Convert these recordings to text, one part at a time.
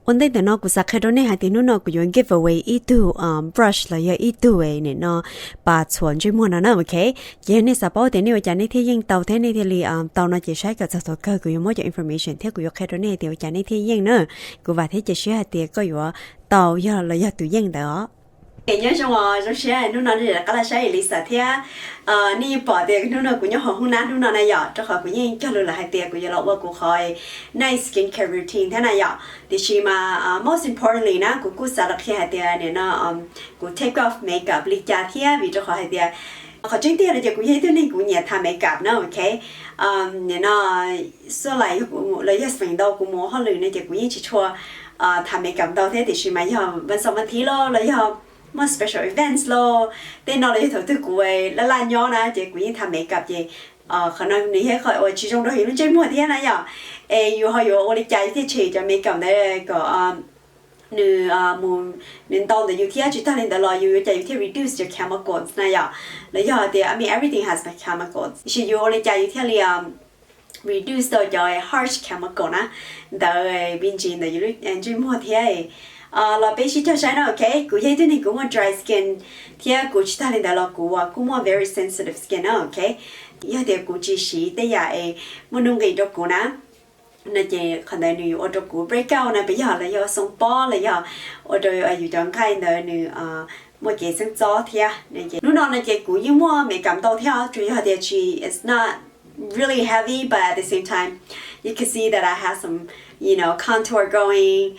Ua ntej ntawm no kuv xav qhia rau nej hais tias hnub no kuv yuav give away ib tug brush los yog ib tug nim no pas txhuam ntsej muag no na, ok. Ces yog nej xav paub tias nej ua cas nej thiaj yeej tau thiab nej thiaj li tau no ces saib kom txog thaum kawg kuv yuav muab cov information thiab kuv yuav qhia rau nej tias ua cas nej thiaj yeej na. Kuv vam thiab cia siab hais tias koj yuav tau yog los yog tus yeej ntawd os. Nyob zoo, zoo siab hnub no nej rov qab los saib Elisa thiab. Nej yeej pom tias hnub no kuv nyob hauv hoob nab hnub no na yom, rau qhov kuv yeej cog lus lawm hais tias kuv yuav los ua kuv qhov night skincare routine thiab na yom. Tiam sis mas most importantly na kuv kuj xav los qhia hais tias nim no kuv take off makeup li cas thiab vim rau qhov hais tias qhov tseeb tiag no ces kuv yog ib tug neeg kuv nyiam tha makeup na, ok. Nim no xuaj lais los yog feem ntau kuv mus ua hauj lwm no ces kuv yeej tsis tshua tha makeup ntau thiab, tiam sis mas yog vas xaum vas thiv los los yog muaj special events los tej no los yog thaum twg kuv laj laj nyob na ces kuv yeej tha makeup ces qhov no nws yog qhov uas tsis zoo rau yus lub ntsej muag thiab na yom. Es yus ho yuav ua li cas yus thiaj tshem cov makeup ntawd kom nws mus, nws ntau ntawm yus thiab tsis tag li ntawd los yus yuav cas yus thiaj reduce cov chemicals na yom. Los yog tias, I mean, everything has chemicals, tiam sis yus ua li cas yus thiaj li reduce tau cov harsh chemical na ntawd me ntsis ntawm yus lub ntsej muag thiab. Los peb sib cog saib na, ok. Kuv yog ib tug neeg kuv muaj dry skin thiab kuv tsis tag li ntawd los kuv kuj muaj very sensitive skin na, ok. Yog tias kuv tsis siv tej yam es muaj nuj nqis rau kuv na no ces qhov ntawd nws yuav ua rau kuv breakout na, pes yog los yog xoo pob los yog ua rau yus cov nqaij ntawd nws muaj kev xeeb txob thiab. Hnub no no ces kuv yeej muaj makeup ntau thiab tsuas yog tias tsis, it's not really heavy, but at the same time you can see that I have some, you know, contour going,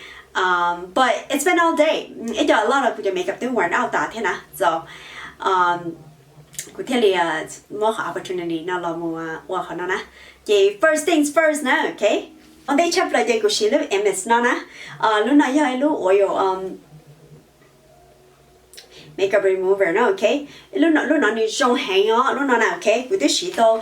but it's been all day. Ib co loj los kuv cov makeup twb worn out tas thiab na, so kuv thiaj li muab qhov opportunity no los mus ua qhov no na. Ces first things first na, ok. Ua ntej tshaj plaws ces kuv siv lub M S no na. Lub no yog ib lub oil makeup remover na, ok. Lub no, lub no nws zoo heev os, lub no na, ok. Kuv twb siv tau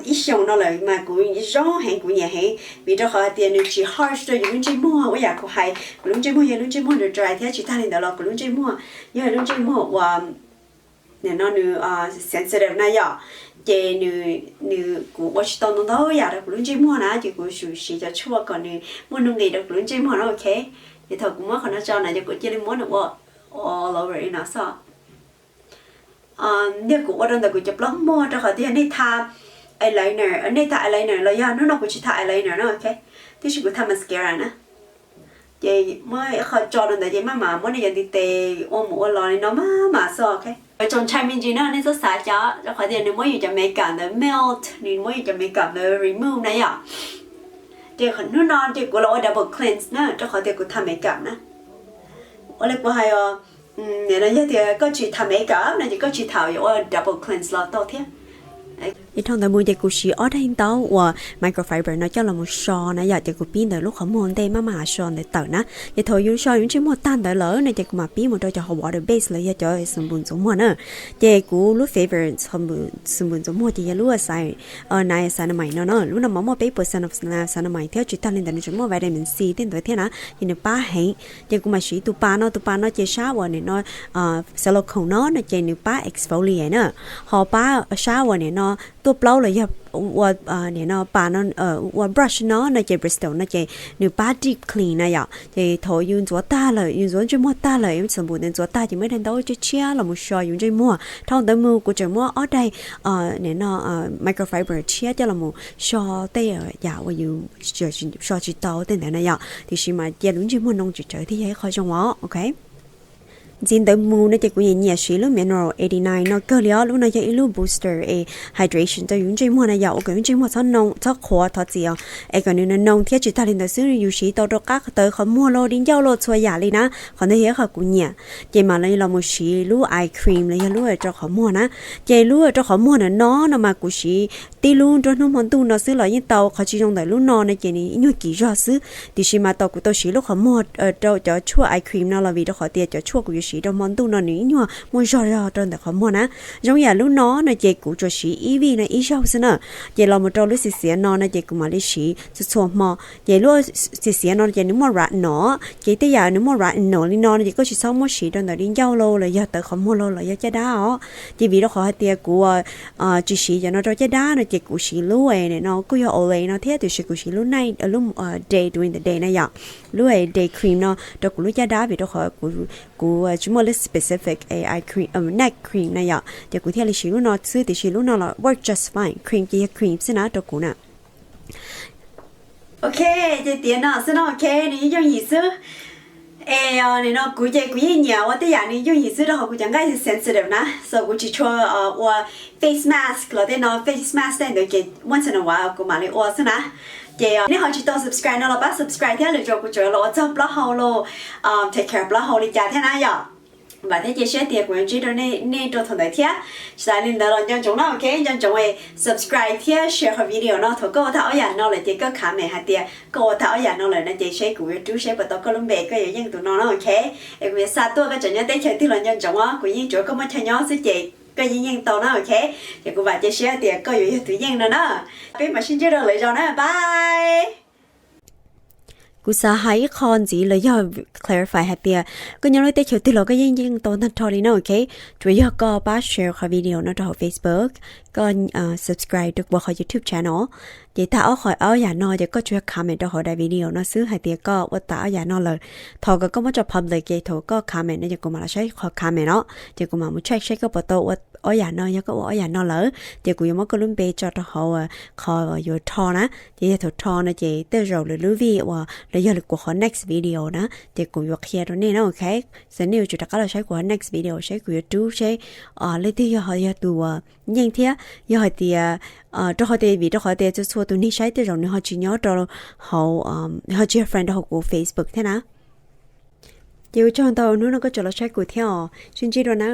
ib xyoos no lawm mas kuv zoo heev, kuv nyiam heev vim rau qhov hais tias nws tsis harsh rau yus lub ntsej muag. Ua yam kuv hais, kuv lub ntsej muag yog lub ntsej muag dry thiab tsis tag li ntawd los kuv lub ntsej muag yog lub ntsej muag uas nim no nws sensitive na yom. Ces nws, kuv ua tsis tau ntau ntau yam rau kuv lub ntsej muag na ces kuv siv cov tshuaj kom nws muaj nuj nqis rau kuv lub ntsej muag na, ok. Ces thaum kuv muab qhov no tso na ces kuv cia li muab nws ua all over li no xwb. Yog kuv ua rau ntawm kuv cov plaub muag rau qhov tias yog nej tha eyeliner, nej tha eyeliner los yog hnub no kuv tsis tha eyeliner na, ok. Tiam sis kuv tha mascara na. Ces muab qhov tso rau ntawd ces maj mam muab nej cov ntiv tes ua mus ua los li no maj mam xwb, ok. Txaus ntshai me ntsis na nej txhob xav cas rau qhov tias nws muab yus cov makeup ntawd melt, nws muab yus cov makeup ntawd remove na yom. Ces hnub no ces kuv los ua double cleanse na rau qhov tias kuv tha makeup na. Ua li kuv hais os, yog tias koj tsis tha makeup no ces koj tsis tha yuav ua double cleanse los tau thiab. Ces dhau ntawd mus ces kuv siv ob daim ntaub uas microfiber no coj los mus so na yom, ces kuv pib ntawm lub qhov muag ntej maj mam so ntawd tawm na. Ces thaum yus so yus ntsej muag tag ntawd lawm no ces kuv mam pib mus rau cov water base los yog cov xoo npum ntxuav muag na. Ces kuv lub favorite xoo npum ntxuav muag ces yog lub niacinamide no na, lub no mas muaj peb percent of niacinamide thiab tsis tag li ntawd nws tseem muaj vitamin C tej ntawd thiab na, ces nws pab heev. Ces kuv mam siv tus pas no, tus pas no ces sab uas nim no silicone no no ces nws pab exfoliate na, ho pab sab uas nim no tuaj plaub los yog ua nim no pas no, ua brush no no ces bristle no ces nws pab deep clean na yom. Ces thaum yus ntxuav tag lawm, yus ntxuav ntsej muag tag lawm, xoo npum ntawd ntxuav tag ces muaj daim ntaub tshiab tshiab los mus so yus ntsej muag. Dhau ntawd mus kuv tseem muab ob daim nim no microfiber tshiab coj los mus so tej yam uas yus so tsis tau tej ntawd na yom, tiam sis mas cia lub ntsej muag noo tsis tsawv thiaj yog ib qho zoo os, ok. Ntxiv ntawd mus no ces kuv nyiam nyiam siv lub mineral eighty nine no kawg li os. Lub no yog ib lub booster e hydration rau yus ntsej muag na yom, ua kom yus ntsej muag txhob noo txhob qhuav thov txim os, es kom nws noo thiab tsis tag li ntawd xwb yus siv tau rau qab taw qhov muag los di ncauj los txhua yam li na. Qhov ntawd yog ib qho kuv nyiam. Ces mam li los mus siv lub eye cream los yog lub rau qhov muag na. Ces lub rau qhov muag ntawm no no mas kuv siv tib lub nruab hnub hmo ntuj no xwb los yeej tau, qhov tsis zoo ntawm lub no no ces nws ib nyuag kim zog xwb. Tiam sis mas tau kuv tau siv lub qhov muag rau cov tshuaj eye cream no los vim rau qhov tias cov tshuaj kuv yuav siv rau hmo ntuj no nws ib nyuag muaj zog zog rau ntawm qhov muag na. Zoo yam lub no no ces kuv tsuas siv ib vij no ib zaug xwb na. Ces los mus rau lub xiv xiav no no ces kuv mam li siv txhua txhua hmo. Ces lub xiv xiav no ces nws muaj ra no, ces tej yam nws muaj ra no li no no ces koj tsis txhob muab siv rau ntawm di ncauj los los yog tawv qhov muag los los yog caj dab os. Ces vim rau qhov hais tias kuv tsis siv cov no rau caj dab no ces kuv siv lub no kuj yog Olay no thiab tiam sis kuv siv lub night, lub day, during the day na yom. Lub day cream no rau kuv lub caj dab vim rau qhov kuv tsis muaj lub specific eye cream, neck cream na yom, ces kuv thiaj li siv lub no xwb tiam sis lub no los work just fine, cream ces yog cream xwb na rau kuv na. Ok, ces tiav no xwb no, ok, nws yooj yim xwb. Es nim no kuv ces kuv yeej nyiam ua tej yam nws yooj yim xwb rau qhov kuv cov nqaij sensitive na, so kuv tsis tshua ua face mask los tej no, face mask tej ntawd ces once in a while kuv mam li ua xwb na. Ces nej ho tsis tau subscribe no los pab subscribe thiab, lwm zaus kuv tseem los ua txog plaub hau los take care plaub hau li cas thiab na yom. Vam thiab cia siab tias kuv yuav ntsib rau nej rau thaum ntawd thiab. Tsis tas li ntawd los nco ntsoov na, ok, nco ntsoov subscribe thiab share qhov video no. Thaum koj ua tau ob yam no lawm ces koj comment hais tias koj ua tau ob yam no lawm no ces seb kuv yuav rub seb puas tau koj lub npe, koj yuav yeej tus no na, ok. Es kuv yuav xa tuaj, koj tseem nyob teb chaws twg los nco ntsoov os, kuv yeej tsuav koj muaj chaw nyob xwb ces koj yeej yeej tau na, ok. Ces kuv vam cia siab tias koj yuav yog tus yeej no na. Peb mam sib ntsib rau lwm zaus na, bye. Kuv xav hais ib qho ntxiv los yog clarify hais tias koj nyob lub teb chaws twg los koj yeej yeej tau tag nrho li na, ok. Tsuas yog koj pab share qhov video no rau hauv Facebook, koj subscribe rau kuv qhov YouTube channel, ces tag ob qho ob yam no ces koj tsuas yog comment rau hauv daim video no xwb hais tias koj ua tas ob yam no lawm. Thov kom koj muab tso public ces thaum koj comment no ces kuv mam los saib qhov comment no, ces kuv mam mus check seb koj puas tau ua ob yam no. Yog koj ua ob yam no lawm ces kuv yuav muab koj lub npe tso rau hauv qhov yuav rho na. Ces yog thaum rho no ces tej zaum lwm lub vij uas los yog lwm kuv qhov next video na ces kuv yuav qhia rau nej na, ok. Xwb nej yuav tsum rov qab los saib kuv qhov next video seb kuv yuav rub seb leej twg yog, yog tus yeej thiab yog hais tias rau qhov tias, vim rau qhov tias txhua txhua tus neeg saib tej zaum nws ho tsis nyob rau hauv, ho tsis yog friend rau hauv kuv Facebook thiab na. Ces ua tsaug ntau hnub no koj tseem los saib kuv thiab os, sib ntsib dua na.